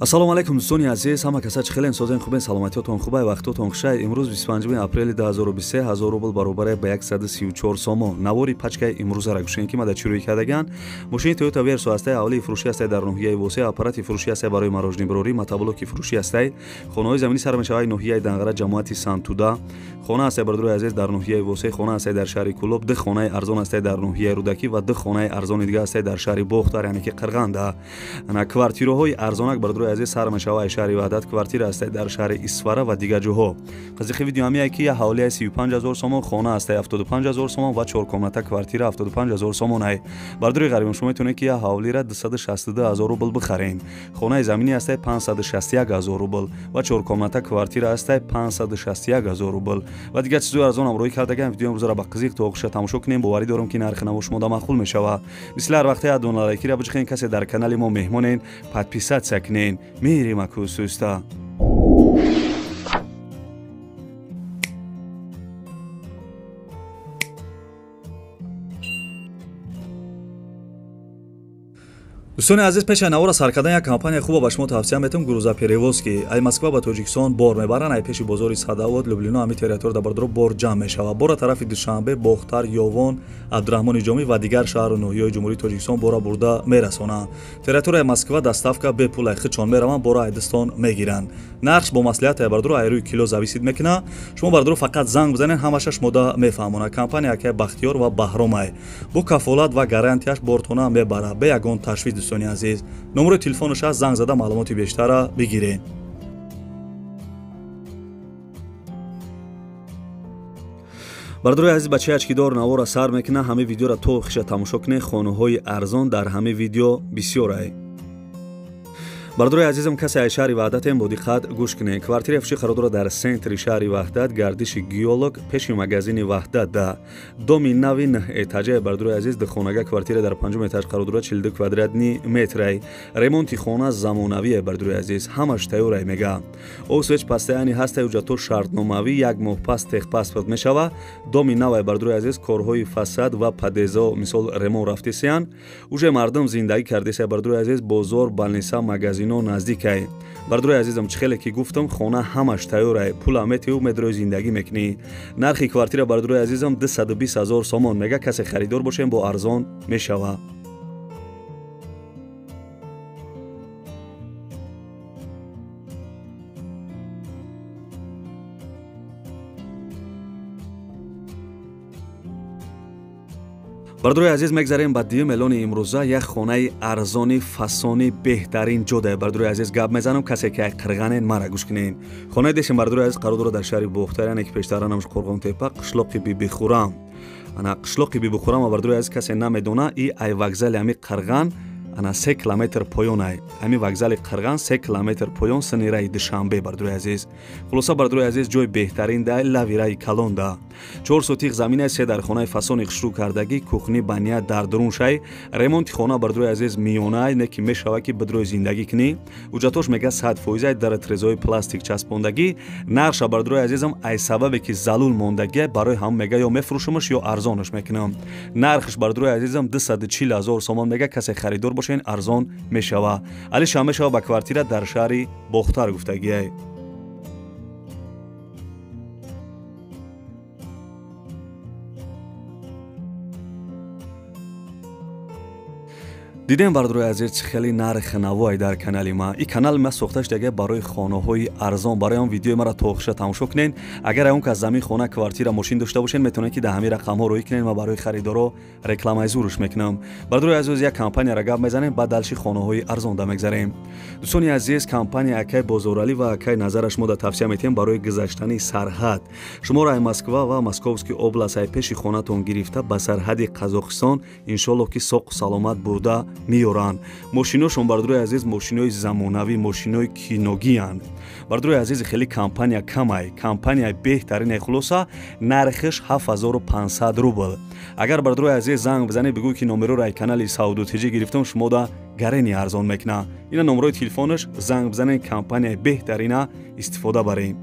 Ассалому алайкум дӯстони азиз, ҳама каса чӣ хелен созен хубен, саломатиётон хубай, вақтотон хушай. Имрӯз 25 апрели 2023, 1000 рубл баробаре ба 134 сомон. Навори пачкаи имрӯзара гӯшен ки мада чӣ рӯй кардаган. Мошини Toyota Verso ҳастай, авлии фурӯшӣ ҳастай дар ноҳияи Восе, аппарати фурӯшӣ ҳастай барои марожниброрӣ, мотоблоки фурӯшӣ ҳастай. Хонаҳои заминӣ сар мешавад ноҳияи Данғара, ҷамоати Сантуда. Хона ҳастай бародарои азиз дар ноҳияи Восе, хона ҳастай дар шаҳри Кулоб, ду хонаи арзон ҳастай дар ноҳияи Рӯдакӣ ва ду хонаи арзони дига ҳастай дар шаҳри Бохтар, яъне ки Қирғанда. Ана квартираҳои арзонак бародарои азиз сар мешавад шаҳри Ваҳдат, квартира ҳастай дар шаҳри Исфара ва дигар ҷоҳо. Қызиқи видео ҳамияе ки як ҳавлияи 35 000 сомон, хона ҳастай 75 000 сомон ва чоркомната квартира 75 000 сомонай. Бародарои ғарибам, шумо метавонед ки як ҳавлира 262 000 рубл бихаред. Хонаи заминӣ ҳастай 561 000 рубл ва чоркомната квартира ҳастай 561 000 рубл ва дигар чизҳои арзон ҳамроҳӣ кардаган. Видео имрӯзаро ба қизиқ то охиша тамошо кунем. Боварӣ дорам ки нархи наво шумода маъқул мешавад. Мисли ҳар вақте ядона лайкира биҷихен, касе дар канали мо меҳмонен, подписаться кунен. Мирим акусуста. Дӯстони азиз, пеши навора сар кардан як компания хуба ба шумо тавсия метавам, грузоперевозки. Ай Москва ба Тоҷикистон бор мебаранд, ай пеши бозори Садовод, Люблино, ҳами территория бардаро бор ҷамъ мешавад. Бора тарафи Душанбе, Бохтар, Ёвон, Абдураҳмони Ҷомӣ ва дигар шаҳру ноҳияҳои Ҷумҳурии Тоҷикистон бора бурда мерасонанд. Территорияи Москва доставка бепул, ай худшон мераванд, бора айдистон мегиранд. Нархш бо маслиҳат ай бардоро ай рӯи кило зависит мекунад. Шумо бардоро фақат занг бизанед, ҳамаша шумода мефаҳмонад. Компания акай Бахтиёр ва Баҳромай. Бо кафолат ва гарантияш бортона мебарад, бе ягон ташвиш. Дӯстони азиз, номерои телефонаш аст, занг зада маълумоти бештарра бигиред. Бародарои азиз, бачаи ачкидор навора сар мекунад. Ҳамаи видеоро то охиша тамошо кунед. Хонаҳои арзон дар ҳамаи видео бисёрай. Бародарои азизам, касе аз шаҳри Ваҳдатем, бо диққат гӯш кунед. Квартираи фурӯшӣ қарор дорад дар центри шаҳри Ваҳдат, гардиши Геолог, пеши магазини Ваҳдат да. Доми нави нӯҳ этажаи, бародарои азиз, духонага квартира дар панҷум этаж қарор дорад, 42 квадратный метрай. Ремонти хона замонавие, бародарои азиз, ҳамаш тайёрай мега. Освеч постоянный ҳастай, ҳуҷҷатҳо шартномавӣ, як моҳ пас техпаспорт мешава. Доми навай, бародарои азиз, корҳои фасад ва подъездо мисол ремонт рафтисиян. Уже мардум зиндагӣ кардисия, бародарои азиз, бозор, больница, магазин ино наздикай. Бародарои азизам, чӣ хеле ки гуфтам, хона ҳамаш тайёрай, пула метиҳу медрои зиндагӣ мекунӣ. Нархи квартира, бародарои азизам, 220 000 сомон мега. Касе харидор бошем, бо арзон мешава. Бародарои азиз, мегзарем ба дуюм эълони имрӯза. Як хонаи арзони фасони беҳтарин ҷода, бародарои азиз, гап мезанам. Касе ки ай Қирғанен, мара гӯш кунен. Хонаи дешим, бародарои азиз, қарор дорад дар шаҳри Бохтар, яъне ки пештара намаш Қурғонтепа, қишлоқи Бибихурам. Ана қишлоқи Бибихурам, бародарои азиз, касе намедона, и ай вокзали ҳами Қирған ана 3 километр поён ай. Ҳами вокзали Қирған 3 километр поён, сини раи Душанбе, бародарои азиз. Хулоса, бародарои азиз, ҷои беҳтарин да, лави раи калон да. 4 сотих замина, се дар хонаи фасони хушрӯ кардагӣ, кухни, баня дар дурун шай. Ремонти хона, бародарои азиз, миёнай, не ки мешава ки бидрои зиндагӣ кунӣ. Ҳуҷҷатош мега 100%, ай дар трезои пластик часпондагӣ. Нархша, бародарои азизам, ай сабабе ки залул мондагӣ, барои ҳам мега ё мефурӯшумаш, ё арзонаш мекунам. Нархш, бародарои азизам, 240 000 сомон мега. Касе харидор бошен, арзон мешава. Алиша мешава ба квартира дар шаҳри Бохтар гуфтагиай. Дидем, бародарои азиз, чӣ хеле нархи навое дар канали ма. И канали ма сохта шудага барои хонаҳои арзон. Барои он видеои маро то охиша тамошо кунед. Агар он кас замин, хона, квартира, мошин дошта бошед, метавонед ки дар ҳамин рақамҳо рӯй кунед, ма барои харидоро рекламаи зурш мекунам. Бародарои азиз, як компанияро гап мезанем, баъд далши хонаҳои арзон да мегзарем. Дӯстони азиз, компания акай Бозоралӣ ва акай Назараш мо да тавсия метиҳем барои гузаштани сарҳад. Шуморо ай Москва ва Московский област ай пеши хонатон гирифта ба сарҳади Қазоқистон иншоллоҳ ки соқу саломат бурда меёранд. Мошиношон, бародарои азиз, мошинои замонавӣ, мошинои киногиянд. Бародарои азиз, хеле компания камай, компанияи беҳтарине. Хулоса, нархиш 7500 рубл. Агар, бародарои азиз, занг бизанед, бигӯед ки номероро ай канали Сауду Тиҷӣ гирифтам, шумода гарени арзон мекунад. Ина номерои телефонаш, занг бизанед, компанияи беҳтарина истифода барем.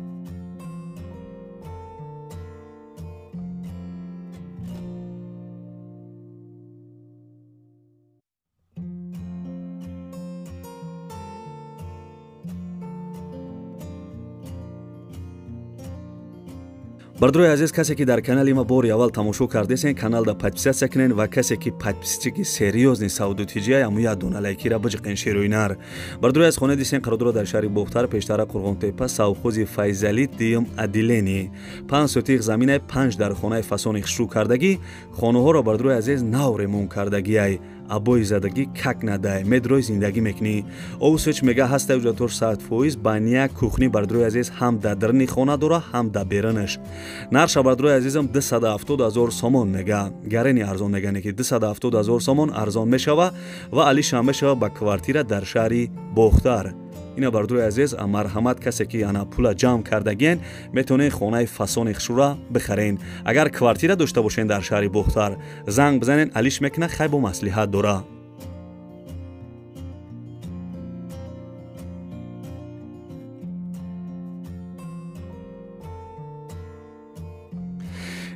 Бардорои азиз, касе ки дар канали ма бори аввал тамошо кардесен, каналда подписаться кунен ва касе ки подписчики серьёзный Савдо ТЖ аму як дона лайкира биҷиқен шерои нар. Бардорои аз хона дисен қарор дорад дар шаҳри Бохтар, пештара Қурғонтепа, совхози Файзалӣ, дуюм отделение. 5 сотих заминай, 5 дар хонаи фасони хушрӯ кардагӣ. Хонаҳоро, бардорои азиз, нав ремонт кардагиай, обои задагӣ, как надай медрои зиндагӣ мекунӣ. Овусеч мега ҳастай, уҷатош 100%. Баня, кухни, бардорои азиз, ҳам дар дарни хона дора, ҳам дар берунаш. Нарша, бардорои азизам, 270 ҳазор сомон мега. Гарени арзон мегане ки 270 ҳазор сомон арзон мешава ва алишам мешава ба квартира дар шаҳри Бохтар. Ина, бардорои азиз, марҳамат, касе ки ана пула ҷамъ кардагиен, метавонед хонаи фасони хушрӯра бихарен. Агар квартира дошта бошен дар шаҳри Бохтар, занг бизанен, алиш мекуна, хай бо маслиҳат дора.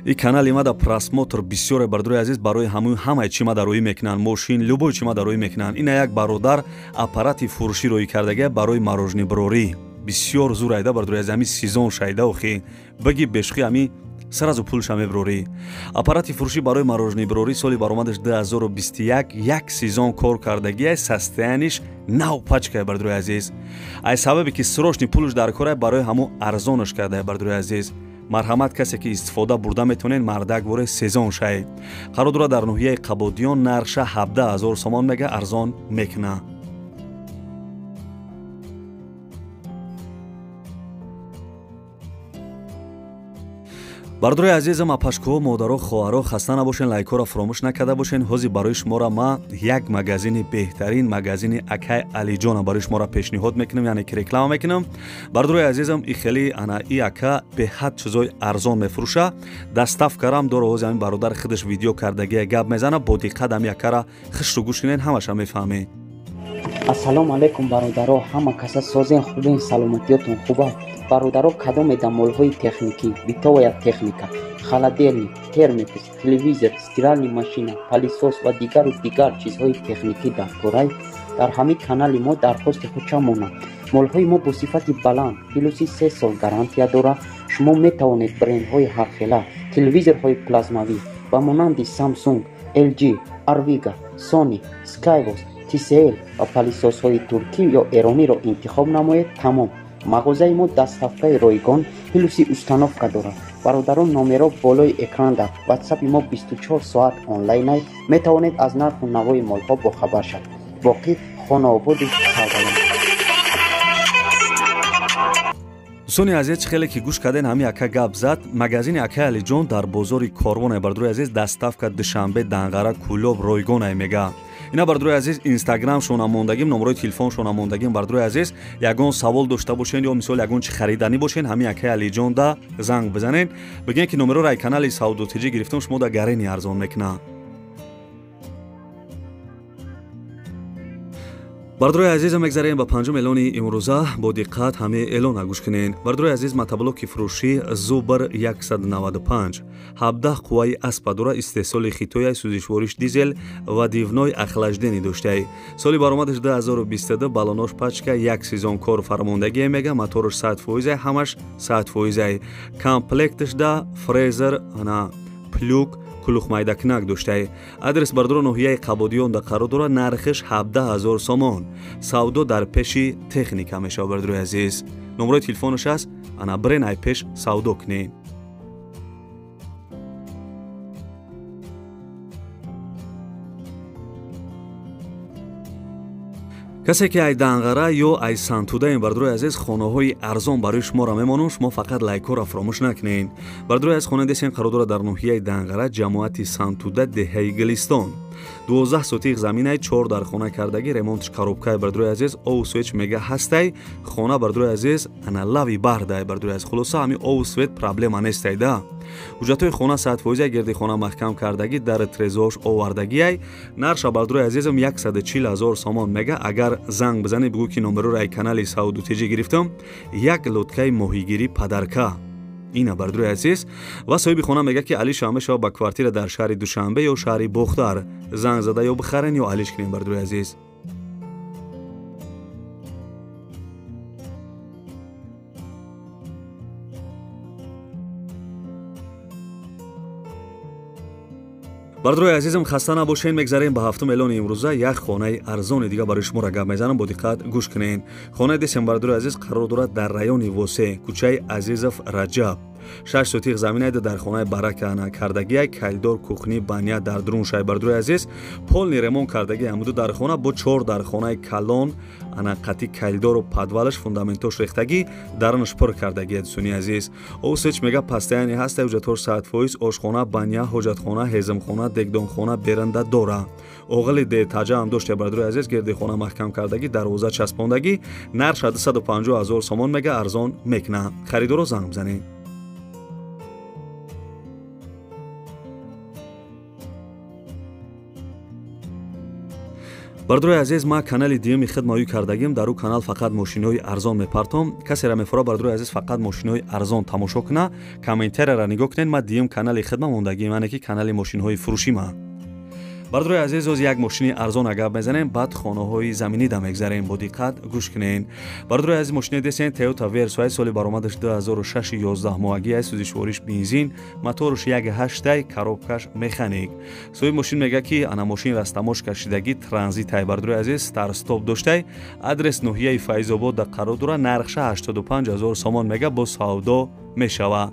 И канали ма да просмотр бисёре, бардорои азиз, барои ҳамаи ҳамаи чӣ ма дароӣ мекунанд, мошин, любой чӣ ма дароӣ мекунанд. Ина як бародар аппарати фурӯшӣ роӣ кардагия барои мороженое бирорӣ. Бисёр зур айда, бардорои азиз, ҳами сезон шайда, охи баги бешухи ҳами сразу пулша мебирорӣ. Аппарати фурӯшӣ барои мороженое бирорӣ, соли баромадаш 2021, як сезон кор кардагия, состояниш нав пачкая, бардорои азиз. Ай сабабе ки срочный пулш дар корай, барои ҳамун арзонаш кардая, бардорои азиз. Марҳамат, касе ки истифода бурда метавонед, мардак воре сезон шай. Қарор дорад дар ноҳияи Қабодиён, нарша 17 ҳазор сомон мега, арзон мекуна. Бардорои азизам, апашкоҳо, модаро, хоҳаро, хаста набошен, лайкҳоро фуромӯш накарда бошен. Ҳозир барои шуморо ма як магазини, беҳтарин магазини акай Алиҷона барои шуморо пешниҳод мекунам, яъне ки реклама мекунам. Бардорои азизам, и хеле ана и ака беҳад чизои арзон мефурӯша, доставкарам дора. Ҳозир ҳамин бародар худаш видео кардагия, гап мезана, бо диққат ҳами акара хушрӯ гӯш кунен, ҳамаша мефаҳмед. Ассалому алайкум, бародаро, ҳама каса созен, хубен, саломатиётон хуба. Бародаро, кадомеда молҳои техникӣ, бытовая техника, холодильник, термопеч, телевизор, стиральный машина, пылесос ва дигару дигар чизҳои техникӣ дар корай, дар ҳамин канали мо дархости худша монад. Молҳои мо бо сифати баланд, плюси 3 сол гарантия дора. Шумо метавонед брендҳои ҳархела телевизорҳои плазмавӣ ба монанди Samsung, LG, Arviga, Sony, Skyworth, TCL ва пылесосҳои туркӣ ё эрониро интихоб намоед. Тамом. Мағозаи мо доставкаи ройгон плюси установка дорад. Бародарон, номеро болои экран дар ватсапи мо 24 соат онлайнай, метавонед аз нарху навои молҳо бохабар шавед. Боқӣ хонаободу сарбаланд. Дӯстони азиз, чӣ хеле ки гӯш карден, ҳами ака гап зад. Магазини акаи Алиҷон дар бозори Корвоне, бардорои азиз, доставка Душанбе, Данғара, Кӯлоб ройгонай мега. Ина, бардорои азиз, инстаграмшона мондагим, номерои телефоншона мондагим. Бардорои азиз, ягон савол дошта бошен ё мисол ягон чи хариданӣ бошен, ҳами акаи Алиҷонда занг бизанен, бигӯен ки номероро ай канали Савдо ТЖ гирифтам, шумо да гарени арзон мекунад. Бардорои азизам, мегзарем ба панҷум эълони имрӯза. Бо диққат ҳамаи эълона гӯш кунед. Бардорои азиз, мотоблоки фурӯшӣ Зубр 195, 17 қувваи аспа дора, истеҳсоли Хитоя, сӯзишвориш дизел ва дневной охлаждение доштаи. Соли баромадаш 2022, балонош пачка, як сезон кор фармондагие мега, моторш 100%, ҳамаш 100%. Комплекташ да фрезер, ана плуг, кулухмайдакунак доштаи. Адрес, бардоро, ноҳияи Қабодиёнда қарор дорад, нархиш 17 ҳазор сомон. Савдо дар пеши техника мешавад, бардорои азиз. Номерои телефонаш аст, ана брен ай пеш савдо кунед. Касе ки ай Данғара ё ай Сантудаем, бардорои азиз, хонаҳои арзон барои шуморо мемонам, шумо фақат лайкҳоро фаромӯш накунед. Бардорои азиз, хона десен қарор дорад дар ноҳияи Данғара, ҷамоати Сантуда, деҳаи Гулистон. 12 сотих заминай, чор дар хона кардагӣ, ремонтш коробкай, бардорои азиз, обу свет мега ҳастай. Хона, бардорои азиз, ана лави бардай, бардорои азиз. Хулоса, ҳами обу свет проблема нестай да. Ҳуҷҷатҳои хона 100%, гирди хона маҳкам кардагӣ, дар трезош овардагиай. Нарша, бардорои азизам, 140 ҳазор сомон мега. Агар занг бизанед, бигӯ ки номероро ай канали Савду ТЖ гирифтам, як лодкаи моҳигирӣ подарка. Ина, бардорои азиз, ва соҳиби хона мега ки алиша мешава ба квартира дар шаҳри Душанбе ё шаҳри Бохтар. Занг зада ё бихарен, ё алиш кунем, бардорои азиз. Бародарои азизам, хаста набошед, мегзарем ба ҳафтум эълони имрӯза. Як хонаи арзони дига барои шуморо гап мезанам, бо диққат гӯш кунед. Хонаи десем, бародарои азиз, қарор дорад дар райони Восе, кӯчаи Азизов Раҷаб. 6 сотиқ заминайда дар хонаи баракана кардагия, калидор, кухни, баня дар дурун шай. Бародарои азиз, полный ремонт кардагия ҳамуду дар хона бо 4 дар хонаи калон, ана қати калидору подвалаш, фундаментош рехтагӣ, дарунаш пур кардагия. Дӯстони азиз, овсеч мега постоянный ҳаста, ҳуҷҷатҳош 100%, ошхона, баня, ҳоҷатхона, ҳезимхона, дегдонхона беранда дора. Оғили детаҷа ҳам дошта, бародарои азиз, гирди хона маҳкам кардагӣ, дарвоза часпондагӣ. Нарша 250 ҳазор сомон мега, арзон мекуна. Харидоро занг бизанед. Бародарои азиз, ман канали дуюми худ моюй кардагим. Дар ӯ канал фақат мошинои арзон мепартом. Касеро мефора, бародарои азиз, фақат мошинои арзон тамошо куна, комментарияро нигоҳ кунед. Ман дуюм канали худма мондагим, яъне ки канали мошинҳои фурӯшима. Бародарои азиз, оз як мошини арзон гап мезанем, баъд хонаҳои заминида мегзарем, бо диққат гӯш кунед. Бародарои азиз, мошини десен Toyota Verso, соли баромадаш 2006, 11 моҳагӣ, сӯзишвориш бензин, моторш 1.8, коробкаш механик. Соҳиби мошин мега ки ана мошин растамош кашидагӣ, транзитай. Бародарои азиз, старт-стоп доштай. Адрес ноҳияи Файзобод қарор дора. Нархша 85 ҳазор сомон мега, бо савдо мешава.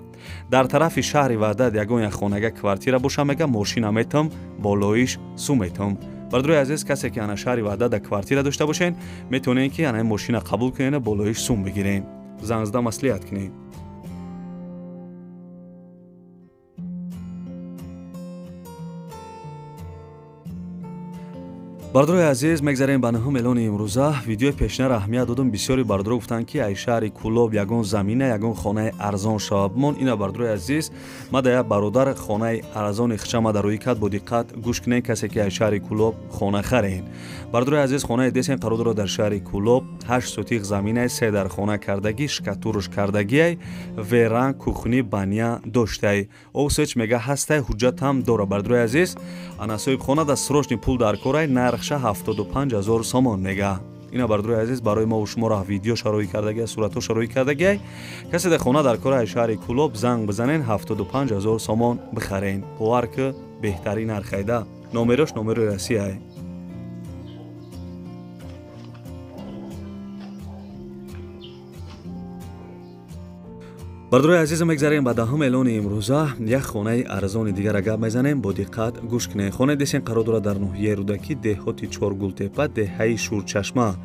Дар тарафи шаҳри Ваҳдат ягон як хонага квартира боша, мега, мошина метам, болоиш сум метам. Бародарои азиз, касе ки ана шаҳри Ваҳдат квартира дошта бошен, метавонед ки ана мошина қабул кунед, болоиш сум бигирен. Занг зада маслиҳат кунед. Бародарои азиз, мегзарем ба нӯҳум эълони имрӯза. Видеои пешинара аҳамият додум. Бисёри бародаро гуфтанд ки ай шаҳри Кӯлоб ягон замина, ягон хонаи арзон шавад. Мон ина, бародарои азиз, ма да як бародар хонаи арзони хича ма дар рӯи кард, бо диққат гӯш кунед, касе ки ай шаҳри Кӯлоб хона харен. Бародарои азиз, хонаи десен қарор дорад дар шаҳри Кӯлоб, 8 сотиқ заминай, 3 дар хона кардагӣ, шкатуруш кардагиай, веран, кухни, баня доштай. Овсеч мега ҳастай, ҳуҷҷат ҳам дора. Бародарои азиз, ана соҳибхона да срочный пул дар корай, нарх 75 ҳазор сомон мега. Ина, бародарои азиз, барои мо шуморо видео шароӣ кардагия, суратҳо шароӣ кардагия. Касе дар хона дар кораи шаҳри Кӯлоб, занг бизанен, 75 ҳазор сомон бихарен. Бовар ки беҳтарин нархайда. Номерош номерои Россияй. Бародарои азизам, мегзарем ба даҳум эълони имрӯза. Як хонаи арзони дигара гап мезанем, бо диққат гӯш кунед. Хонаи десен қарор дорад дар ноҳияи Рӯдакӣ, деҳоти Чоргултепа, деҳаи Шурчашма.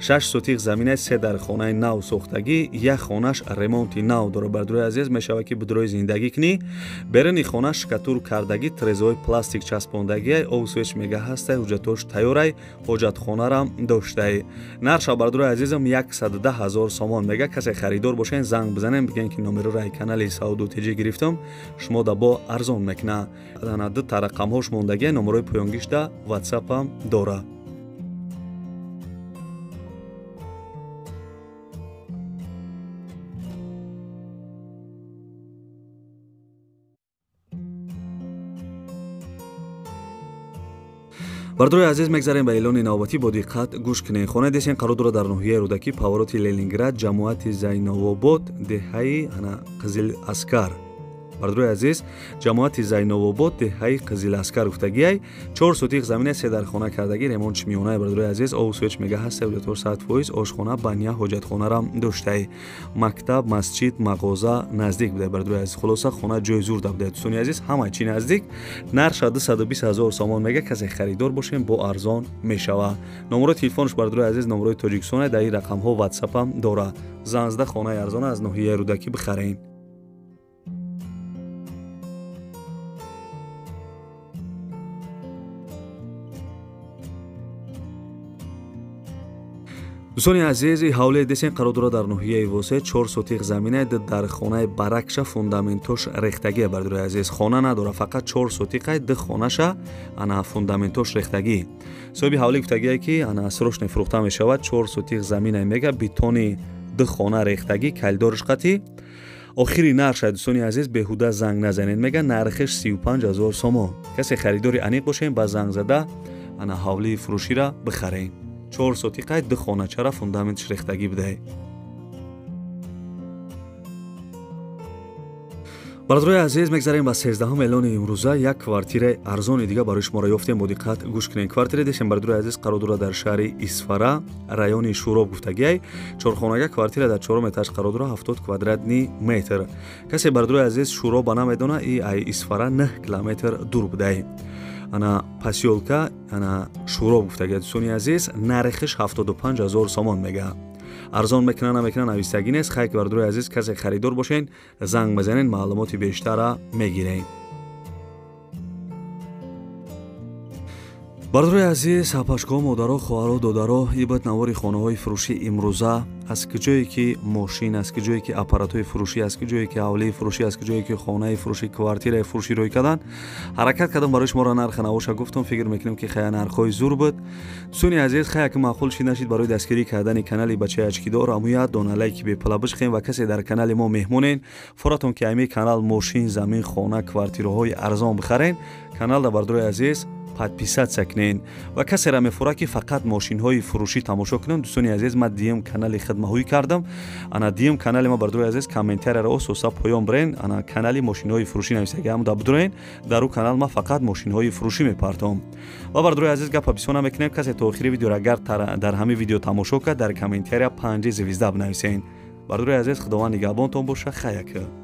6 сотиқ замина, 3 дар хонаи нав сохтагӣ, як хонаш ремонти нав дорад. Бародарои азиз, мешавад ки бидрои зиндагӣ кунӣ. Беруни хона шкатур кардагӣ, трезои пластик часпондагӣ, овсвеч мега ҳастай, ҳуҷҷатош тайёрай, ҳоҷатхонарам доштай. Нарша, бародарои азизам, 110 ҳазор сомон мега. Касе харидор бошен, занг бизанем, бигӯен ки номероро канали Сауду ТЖ гирифтам, шумо да бо арзон мекуна. Ана ду та рақамҳош мондагия, номерои поёнгишда ватсапам дора. Бародарои азиз, мегзарем ба эълони навбатӣ, бо диққат гӯш кунед. Хонаи десен қарор дорад дар ноҳияи Рӯдакӣ, повороти Ленинград, ҷамоати Зайновобод, деҳаи ана Қизил Аскар. Бародарои азиз, ҷамоати Зайновобод, деҳаи Қизил Аскар гуфтагиай. 4 сотиқ замина, 3 дар хона кардагӣ, ремонтш миёнаи. Бародарои азиз, овсвеч мега ҳаст, 74%, ошхона, баня, ҳоҷатхонарам доштай. Мактаб, масҷид, мағоза наздик буда. Бародарои азиз, хулоса хона ҷои зурда буда. Дӯстони азиз, ҳама чи наздик. Нарша 220 ҳазор сомон мега. Касе харидор бошем, бо арзон мешава. Номерои телефонш, бародарои азиз, номерои Тоҷикистон, дар ин рақамҳо ватсапам дора. Занг зада хонаи арзона аз ноҳияи Рӯдакӣ бихарен. Дӯстони азиз, ҳавлии десен қарор дорад дар ноҳияи Восе, 4 сотиқ замина, дар хонаи баракша, фундаментош рехтагӣ. Бародарои азиз, хона надора, фақат 4 сотиқай, ду хонаша ана фундаментош рехтагӣ. Соҳиби ҳавлӣ гуфтагие ки ана срочно фурӯхта мешавад, 4 сотиқ замина мега, бетони ду хона рехтагӣ, калидорш қатӣ. Охири нарша, дӯстони азиз, беҳуда занг назанед, мега, нархиш 35 ҳазор сомон. Касе харидори аниқ бошем, ба занг зада ана ҳавлии фурӯшира бихарем. 4 сотиқай, ду хоначара фундаментш рехтагӣ будай. Бародарои азиз, мегзарем ба 13 эълони имрӯза. Як квартираи арзони дига барои шуморо ёфтем, бо диққат гӯш кунед. Квартираи дешем, бародарои азиз, қарор дорад дар шаҳри Исфара, райони Шӯроб гуфтагиай. Чорхонага квартира дар чорум этаж қарор дорад, 70 квадратный метр. Касе, бародарои азиз, Шӯроба намедона, и ай Исфара 9 километр дур будай. Ана посёлка ана Шӯроб гуфтагиай. Дӯстони азиз, нархиш 75 000 сомон мега. Арзон мекуна намекуна навистагӣ нест. Хайр, бародарои азиз, касе харидор бошен, занг мезанен, маълумоти бештара мегирем. Бародарои азиз, апашко, модаро, хоҳаро, додаро, ибад навори хонаҳои фурӯшӣ имрӯза. Аз куҷое ки мошин, аз куҷое ки аппаратҳои фурӯшӣ, аз куҷое ки ҳавлии фурӯшӣ, аз куҷое ки хонаи фурӯшӣ, квартираи фурӯшӣ рӯй кардан, ҳаракат кардам барои шуморо нархи навоша гуфтам. Фикр мекунем ки хая нархҳои зур буд. Дӯстони азиз, хая ки маъқул шид нашид, барои дастгирӣ кардани канали бачаи очкидор амуяд дона лайки бепала бишхем ва касе дар канали мо меҳмонен, форатон ки ами канал мошин, замин, хона, квартираҳои арзон бихарен, каналда, бародарои азиз, подписаться кунед. Ва касеро мефурад ки фақат мошинҳои фурӯшӣ тамошо кунам, дӯстони азиз, ман диюм канали хидмаҳоӣ кардам. Ана диюм канали ма, бародарои азиз, комментарияро ососа поён бирен, ана канали мошинҳои фурӯшӣ нависаги ҳамуда бидурен. Дар ӯ канал ман фақат мошинҳои фурӯшӣ мепартом. Ва, бародарои азиз, гапа бисёр намекунем. Касе то охири видеоро агар дар ҳамин видео тамошо кард, дар комментария панҷи звезда бинависен. Бародарои азиз, Худованд нигаҳбонтон боша. Хаяка.